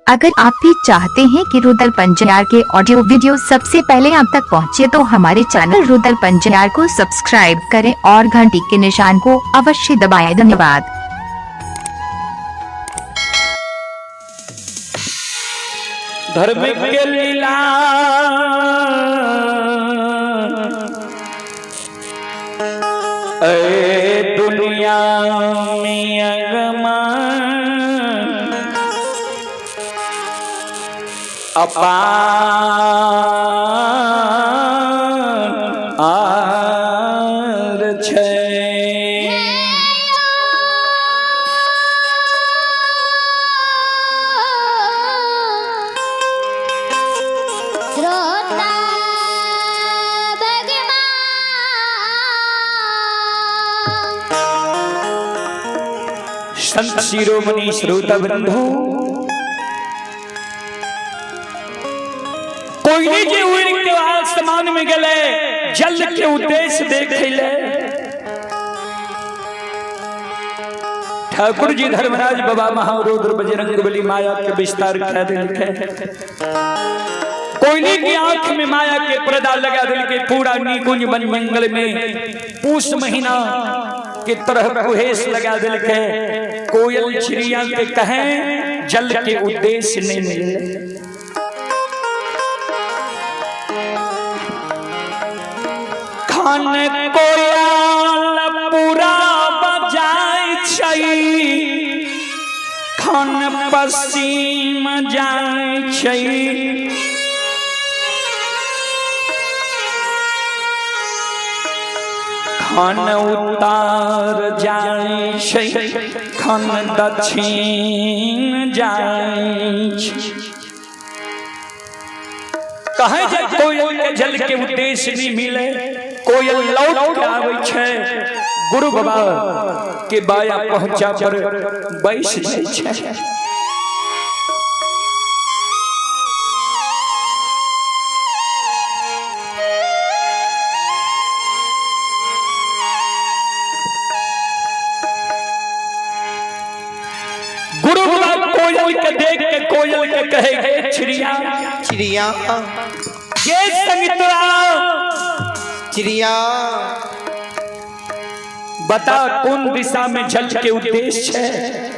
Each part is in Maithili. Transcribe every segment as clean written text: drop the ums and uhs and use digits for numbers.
अगर आप भी चाहते हैं कि रुदल पंजियार के ऑडियो वीडियो सबसे पहले आप तक पहुंचे तो हमारे चैनल रुदल पंजियार को सब्सक्राइब करें और घंटी के निशान को अवश्य दबाएं। धन्यवाद। धर्म के लीला ए दुनिया में अगमा अपार छै। श्रोता भगवान संत शिरोमणि श्रोता बंधु, कोयली जे उड़ के आसमान में गले जल के उद्देश्य देखे ले। ठाकुर जी धर्मराज बाबा महारुद्र बजरंग बली माया के विस्तार कह दिल के। कोयली की आंख में माया के पर्दा लगा दिल के। पूरा निकुंज वन मंगल में पूस महीना के तरह कुहेस लगा दिल के। कोयल चिड़िया के कहें जल के उद्देश्य नहीं मिले। खान कोयल पूरा बजाय छै, खान पश्चिम जाय छै। खान उतार जाय छै, खान दक्षिण जाय छै। कहे जे कोयल के जल के उद्देश्य नहीं मिले, कोयल लौट के आवे छै, गुरु बाबा के बाया पहुंचा पर बैस जाय छै। गुरु बाबा कोयल के देख के कोयल के कहे गे चिड़िया, चिड़िया, ये संगीतवा चिड़िया, बता कौन दिशा में जल के उद्देश्य है,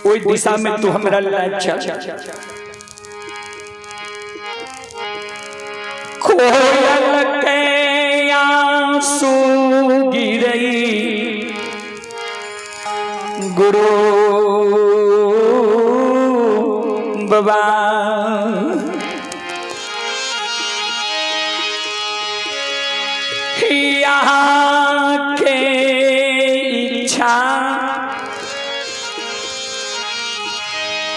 ओई दिशा में तू हमरा ले चल। कोयल के आंसू गिरई गुरु बाबा, यहाँ के इच्छा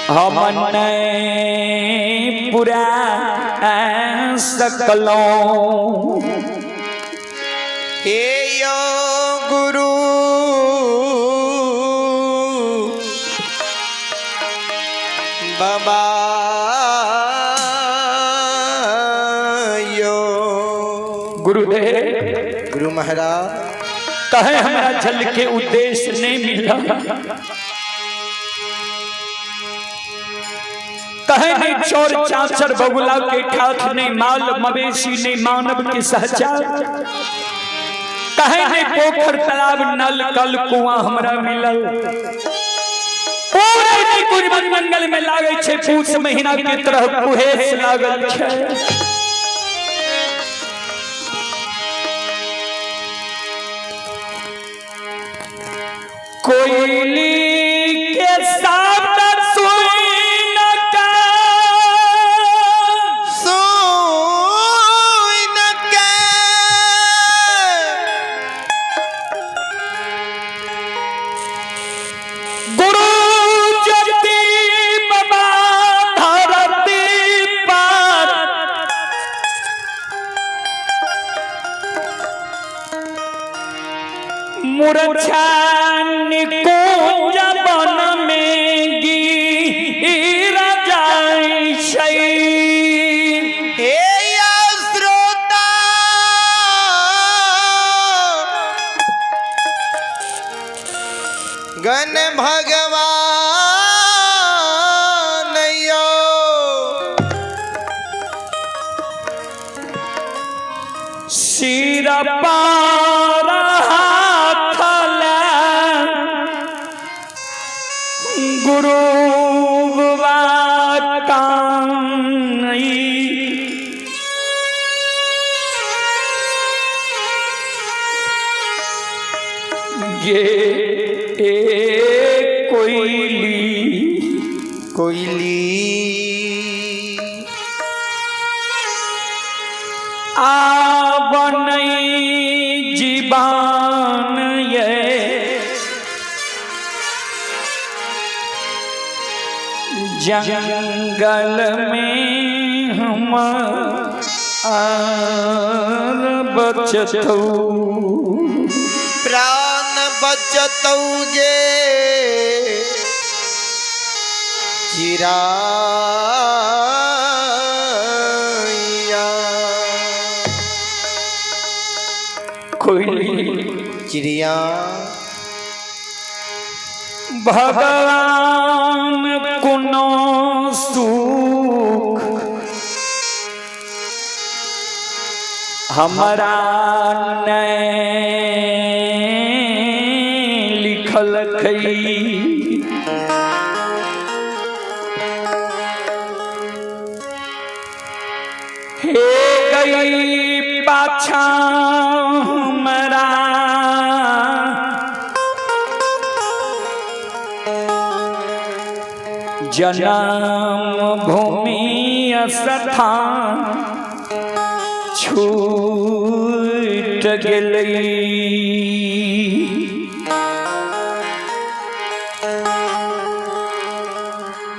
हम नहीं पूरा सकलों। हे यो गुरु बाबा यो गुरुदेव गुरु महाराज, कहे हमारा जल के उद्देश्य नहीं मिला, कहे नहीं चोर चाचर बगुला के ठाठ नहीं माल मवेशी नहीं मानव के सहचार, कहे नहीं पोखर तालाब नल कल कुआं हमरा मिलल। पूरे निकुंज वन मंगल में लागे छे पूस महीना के तरह कुहेस लागल छे। कोयली के साथ सुन के सुन के गुरु जगती बाबा धरती पर मूर्छा निकुंज वन में गिर जाय छै। हे यो श्रोता गण भगवान सिर पर हाथ ले गुरु बाबा कानई। गे ए कोयली कोयली आवनई जीवान ये जंगल में हम आर बचतौ प्राण बचतौ गे चिराइया। कोयली चिड़िया भगवान कोनो सुख हमरा नहीं लिखल हे गई पाछा हमरा जन्म भूमि स्थान छूट गेलै।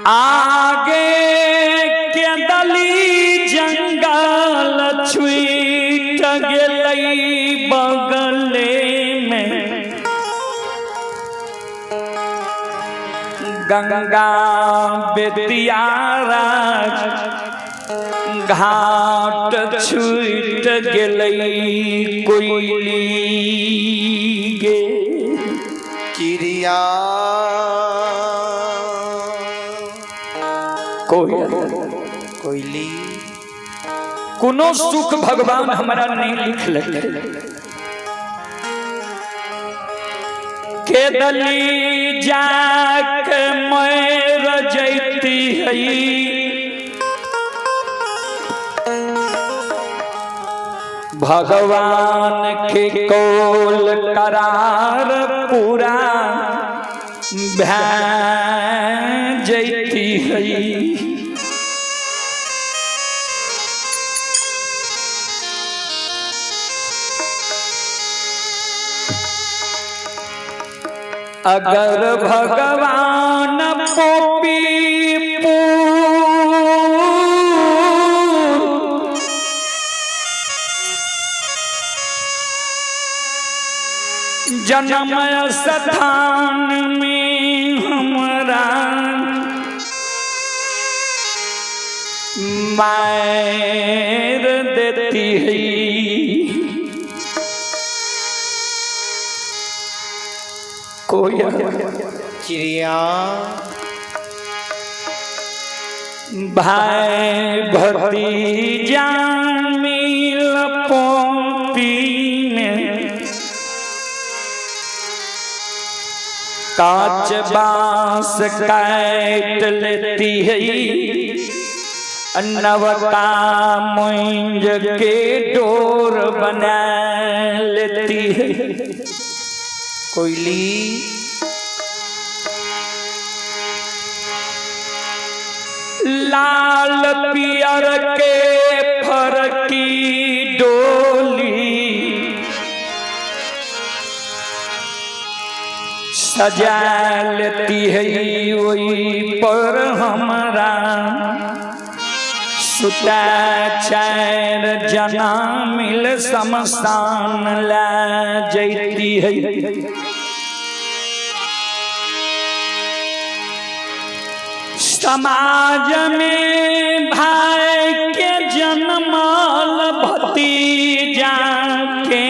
आगे के दली जंगल छूट गेलै बगले में गंगा बेतिया राज घाट छूट गेलै कोयली गे चिड़िया कोयल कोयली कोनो सुख भगवान हमरा नहीं लिखलकै। के दली जाके मर जैती है भगवान के कोल करार पूरा भै जैती है। अगर भगवान पोपी जन्म स्थान में हमरा मार देती है। कोयल चिड़िया भाई भतीजा मिल पोती में कांच बांस काट लेती है नवका मुंज के डोर बना लेती है। कोयली लाल पियर के फरकी डोली सजा लेती है वही पर हमरा सुता चार जना मिल शमशान ला जैती है। समाज में भाई के जन्मल भतीजा के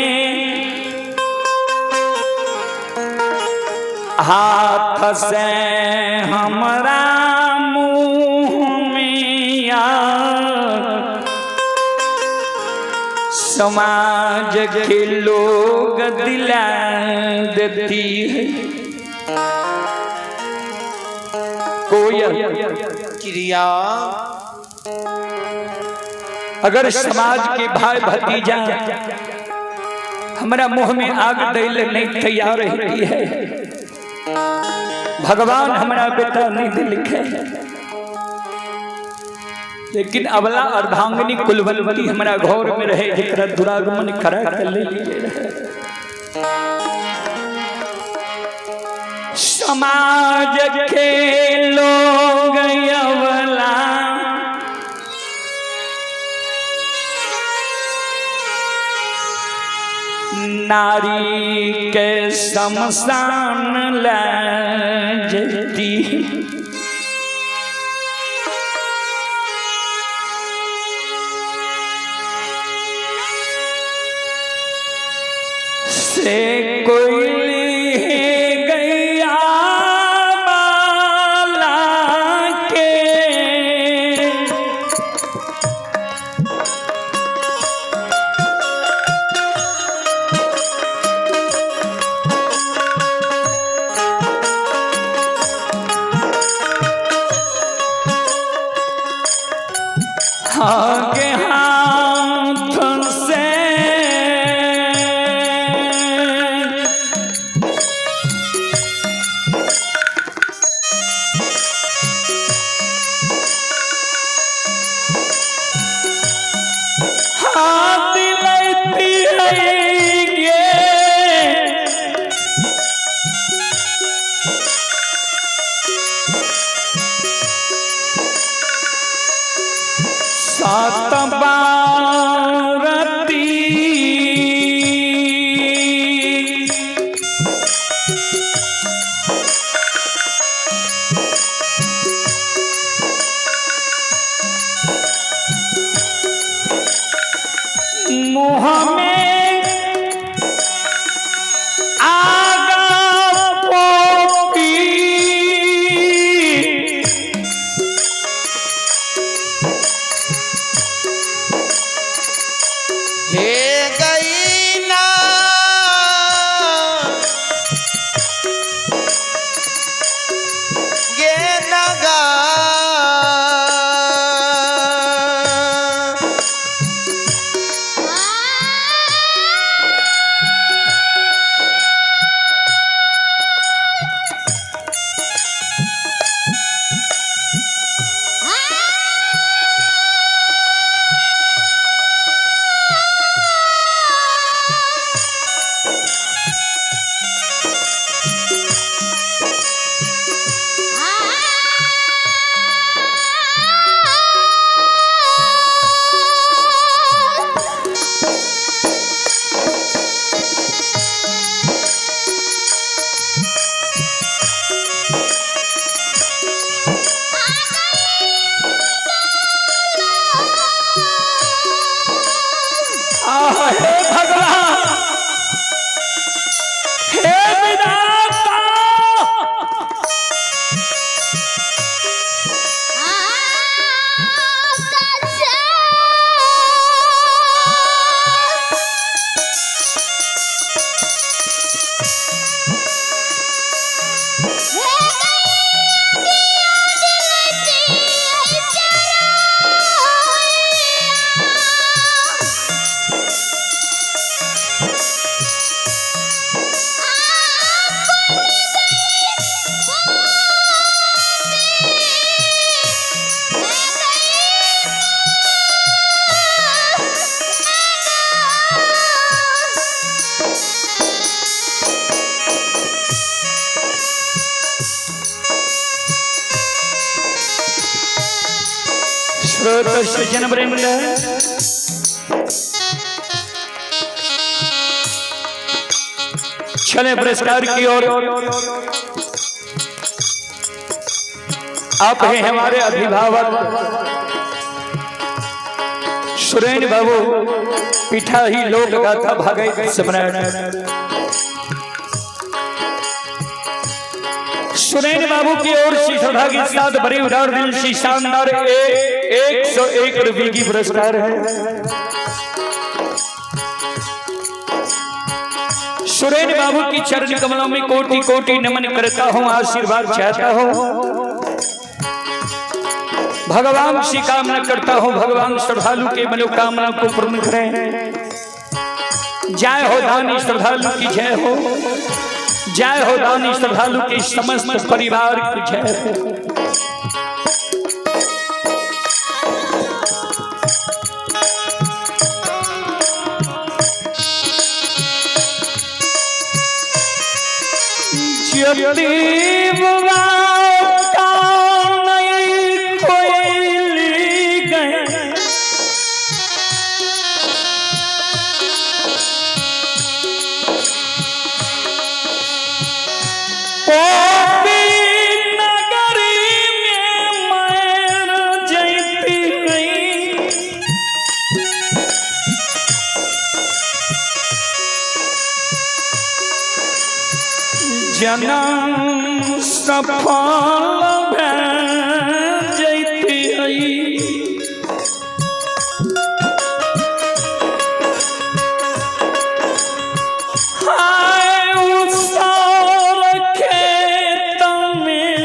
हाथ से हमरा मुँह में समाज के लोग दिला देती है। कोयल चिड़िया अगर समाज के भाई भतीजा हमारा मुंह में आग दैले नहीं तैयार रहती है, भगवान हमारा बेटा नहीं दिल है, लेकिन अबला अर्धांगिनी कुलवलवती हमारा घर में रहे जरा दुरागमन करा कर ले लिए रहे। समाज के लोग अबला नारी के शमशान ले जती। से कोई गैया माला के आगे हाथ से हाथ लेती है ये सात बारती मुँह में आगा पोपी हे गई ना गे नगा आह, हे भगवान, हे विधाता, श्रोत सज्जन वृंद, चले पुरस्कार की ओर। आप हैं हमारे अभिभावक सुरेंद्र बाबू पिठा ही लोक गाथा भागवत सम्राट सुरेंद्र बाबू की ओर से श्रद्धा के साथ बड़ी उदार दिल से शानदार 101 रुपये की पुरस्कार है। सुरेन बाबू की चरण कमलों में कोटि कोटि नमन करता हूँ, आशीर्वाद चाहता हूँ। भगवान से कामना करता हूँ, भगवान श्रद्धालु के मनोकामना को पूर्ण करें। जय हो दानी श्रद्धालु की जय हो, जय हो दानी श्रद्धालु के समस्त परिवार की जय हो। जनम सफल जैती। हाय उसार खेत में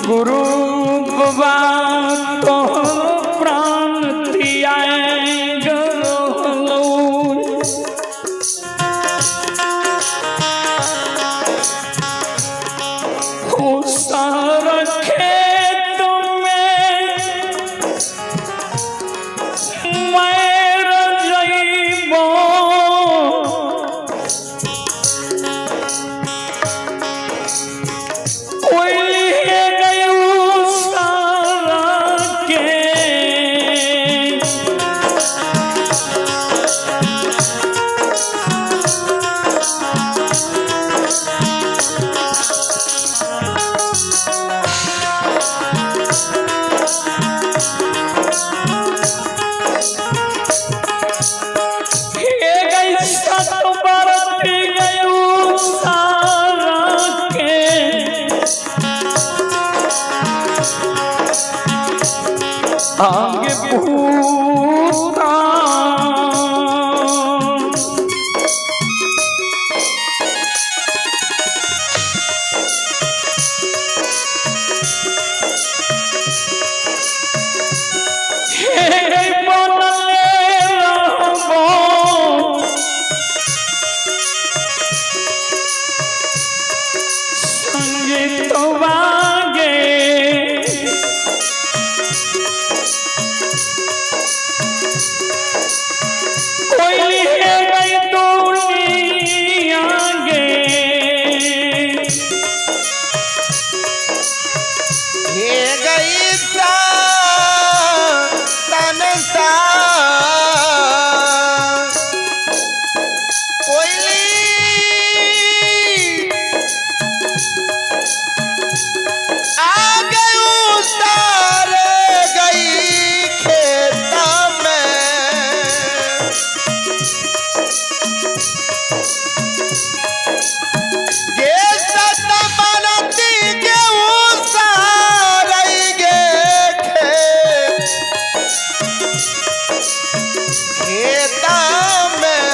गुरु बाबा तो प्राण त्याग। खेत में मैर जइबो, कोई गयो सारा के। आगे भूता संगीत वागे कोई गई दुनिया गे। हे गई तन सा कोयली आ गई उतार गई खेत में। गे सत बनती के उतार गे खेत में।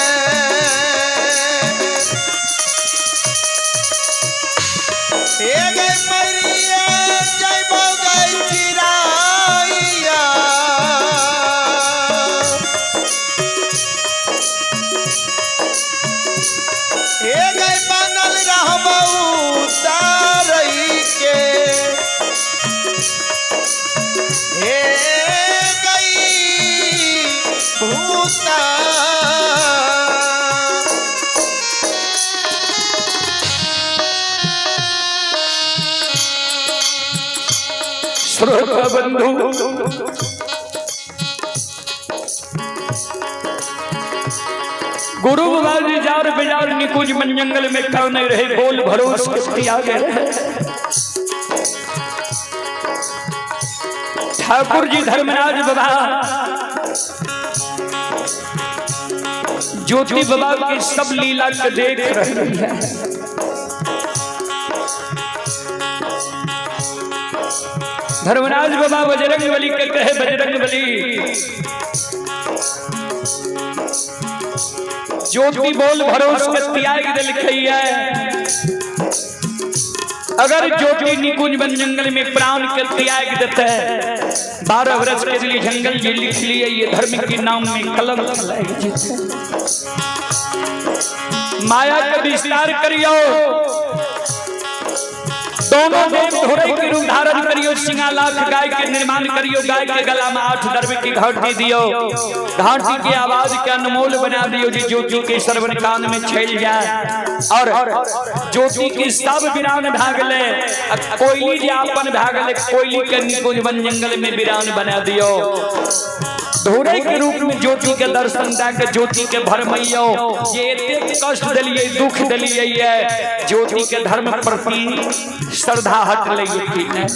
हे गई मरिया जइबो गई चिराइया। हे गई बनल रहबौ तारई के। हे गई भूता। श्रोता बंधु, गुरु बाबा जी जार बेजार निकुंज मन जंगल में क्यों नहीं रहे, बोल भरोस के त्यागे रहे। ठाकुर जी धर्मराज बाबा ज्योति बाबा की सब लीला के देख रहे हैं। धर्मराज बाबा बजरंग बली के कहे, बजरंग बली ज्योति बोल भरोस के त्याग दिलकै है। अगर ज्योति निकुंज वन जंगल में प्राण के त्याग देते, 12 वर्ष के लिए जंगल जी लिख लिए, ये धर्म के नाम में कलंक लग जेतै। माया के विस्तार करियो, दोनों देव धोरे के रूप धारण करियो, सिंगा लाख गाय के निर्माण करियो, गाय के गला में 8 दर्भ की घाटी दियो, घाटी की आवाज के अनमोल बना दियो जी ज्योति के श्रवण कान में छैल जाए और ज्योति की सब विरान भाग ले। आ कोयली जे अपन भाग ले, कोयली के निकुंज वन जंगल में विरान बना दियो। धोरे के रूप में ज्योति के दर्शन दे के ज्योति के भरमैयो, जे एतेक कष्ट दिलिए, दुख दिलिए ये ज्योति के धर्म प्रति श्रद्धा हट लई कि नहीं।